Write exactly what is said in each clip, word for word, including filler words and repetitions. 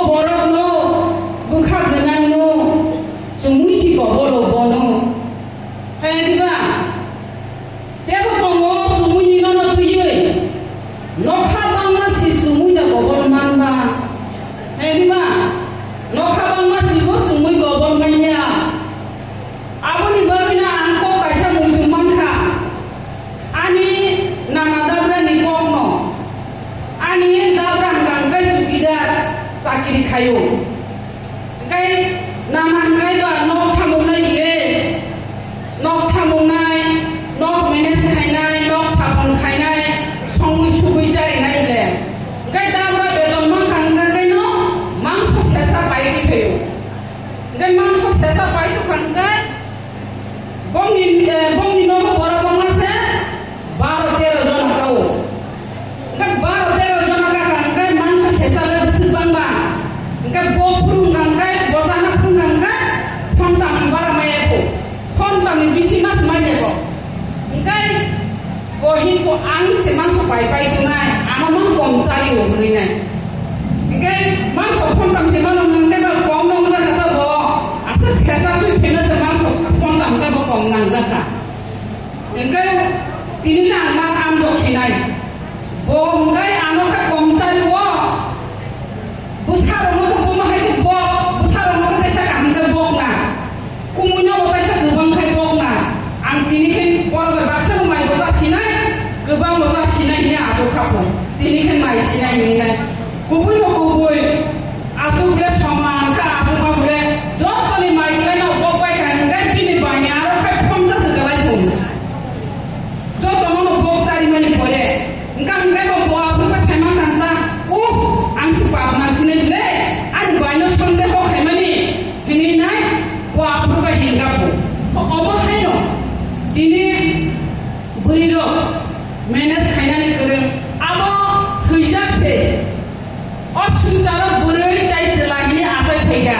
borokno bwkha gwnangno chumui si kobolo bono. Hai diba? Tebo tongo chumuini nono twiwi. Nokha bangma si chumui da kobol manba. Hai diba? Nokha bangma si bo chumui kobol manya. Aboni bagwino ang kok kaisa muitu mankha. Ani nana dabrani kokno. Ani dabra hwnkha hwnkhe chukidar chakiri khaio. Hwnkhe nana hwnkhe ba nok thamungnai le, nok thamungnai, nok manage khainai, nok thapon khainai, songwi sugwi charinai le. Hwnkhe dabra beton mankha hwnkhe no mangso sesa paidi phaio. Hwnkhe mangso sesa paidi phankhe Bongni, eh, bongni nogo borok wngma se baro tero jona kao. Hwnkhe baro tero jona kaka hwnkhe mangso sesa le bwswk bangba. Hwnkhe bo phurung hwnkhe bo jana phurung hwnkhe phontam bara maya ko. Phontamni bisi mas manya ko. Hwnkhe Bo himpo ang se mangso pai pai tongnai, ano mang kom chari o hwnwi nai. Hingke mangso phontam se mano hwnkhe ba kom nong jakha ta bo, asa sesa twi pheno se mangso phontam khe bo kom nang jakha. Hingke tini le ang mang amjok sinai. Bo hwnkhe ano khe kom chari o, bwsarokno khe bomo hai khe bok, bwsarokno khe teisa kaham khe bok na. Kumuino bo kaisa kwbang khai bok na. Ang tini khe borok bai baksa no mai bo cha sinai, kwbang bo cha sinai hwnwi achuk kha pho. Tini khe mai sinai hwnwi nai. Kubui no kubui. Achuk le soman kha, achuk ma bole jotoni mai khlai no bok bai kha hwnkhe bini bai ni aro khai phonsa se kwlai pho. Jotono no bok chari mani pore. Hwnkhe hwnkhe bo bo aphuru khe sai man kha ta, "Oh, ang se pap nang sinai bole, ani bai no sondeho khai mani." Hwnwi nai bo aphuru khe hingka bo. To obo haino tini bwrwi rok manage khainani kwrwng abo swijak se. O swngcharo bwrwi tai chwla hwnwi achai phaikha.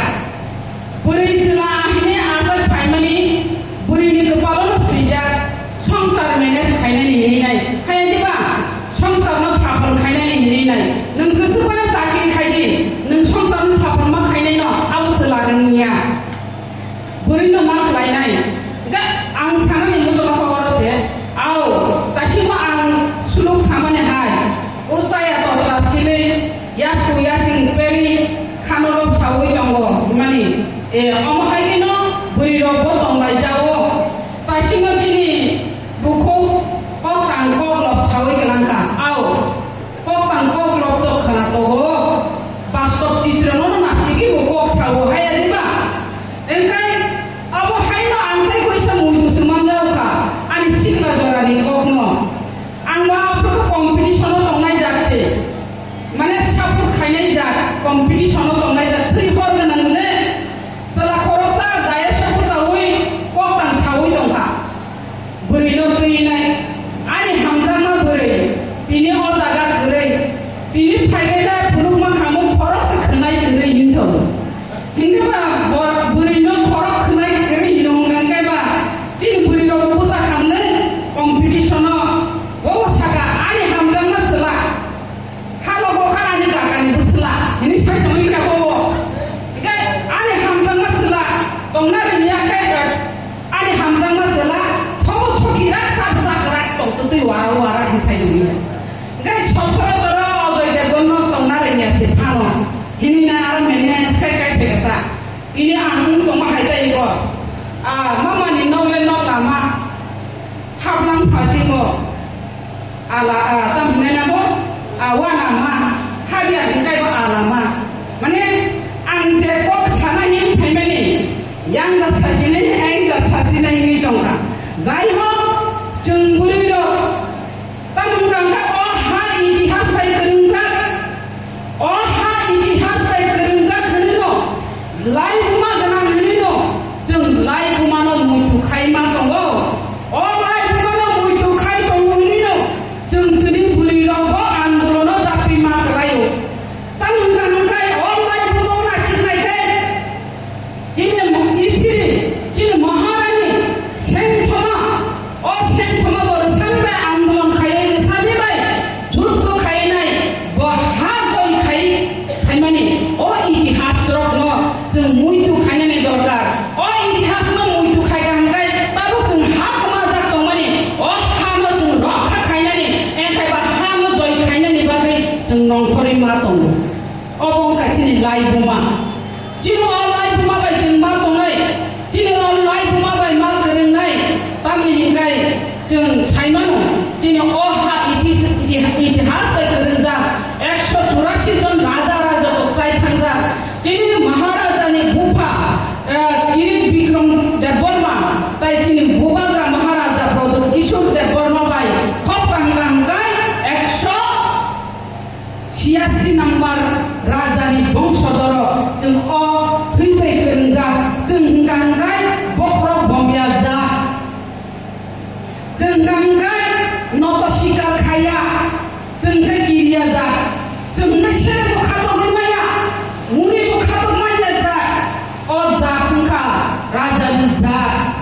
Bwrwi chwla hwnwi achai phaimani bwrwini kwpalono swijak swngchar manage khainani hwnwi nai. Haya diba? Swngcharno thapon khainani hwnwi nai. Nwng jeswk phano chakri khai di, nwng swngcharno thapon ma khainaino abo chwla rwngya. Bwrwino ma khlainai. Ga ang sanani muchungma khe oro se, ao, taisingma ang suluk samani hai, o chaya totla silwi, yasku yasing peri, khano lobsaui tongo, hwnmani, e, omo hai kheno bwrwirok bo tonglaijao. Taisingo chini bukhuk kok tang kok lobsaui kwlangkha, ao. Kok tang kok lobtok khna togo, bastob chitrono no nasigwi bo kok sao, haya diba? Engkai abo haino ang tei kaisa muitu se manjao kha, ani sikla jorani kokno. Ang bo aphuru khe competition-o tongnai jak se, mane support khainai jak, competition-o tongnai jak, thwi hor gwnang le chwla khoroksa dayas-o bwchaui kok tang saui tongkha. Bwrwino twi nai, ani hamjakma bwrwi, tini o jaga kwrwi, tini phaikhai da phunukma khamung khoroksa khwnai kwrwi hinwi sabo. Hinkhe ba bo bwrwino khorok khwnai kwrwi hino hwnkhe ba chini bwrwirok bwsa khamnwi competition-o bo saka ani hamjakma chwla. Halogo kha ani kakani bwsla, hini sai tongwi kha bo. Hikai ani hamjakma chwla tongna rwngya khe, ani hamjakma chwla thobo thoki rak chap chak rak tong twtwi wara wara hini sai tongwi. Hikai sothoro toro Ajoy Devgan no tongna rwngya se phano. Hini na aro mene sai kai phe kata. Tini ang tongma hai tai go. A mama ni nok le nok lama. Haplang phasingo. Ala, ah, tam hinai na bo, ah, wana ma, habya hinkai bo ala ma. Mane, ang je kok sana hin phaimani, yang da sajinai, ang da sajinai ni tongkha. Jai ho, chwng bwrwi rok, tam wngkha o ha itihas bai kwrwngjak. O ha itihas bai kwrwngjak hwnwino, lai buma gwnang hwnwino, chwng lai bumano muitu khai ma tongo. O lai bumano muitu khai tongo hwnwino, chwng tini bwrwi rokbo andolono japri ma kwlaio. Tamo hwnkha hwnkhe o lai bumano naisik nai khe, Chini mo-, isiri, chini Maharani, sengthoma, o sengthoma bo rwsani bai andolon khaiwi rwsani bai juddo khaiwi nai, bo ha joi khai, khaimani, o chini laibuma. Chini o laibuma bai chwng ma tongnai, chini o laibuma bai ma kwrwngnai, tamni hinkhai chwng saimano, chini o ha itihas, itihas bai kwrwngjak ekso churasi jon raja raja kok chai thangjak, chini Maharajani bupha, eh, Kirit Bikram Debbarma, tai chini bubagra Maharaja Pradyut Kishore Debbarma bai khop kaham kaham khai ekso Siyasi nangbar rajani bongsodono chwng o thwi bai kwrwngjak, chwng hwnkha hwnkhe bokhorok bomyajak, chwng hwnkha hwnkhe noto sikar khaiya, chwng khe kiryajak, chwng hwnkhe serebo khatokwi maya, muribo khatok manyajak, o jat wngkha rajani jat.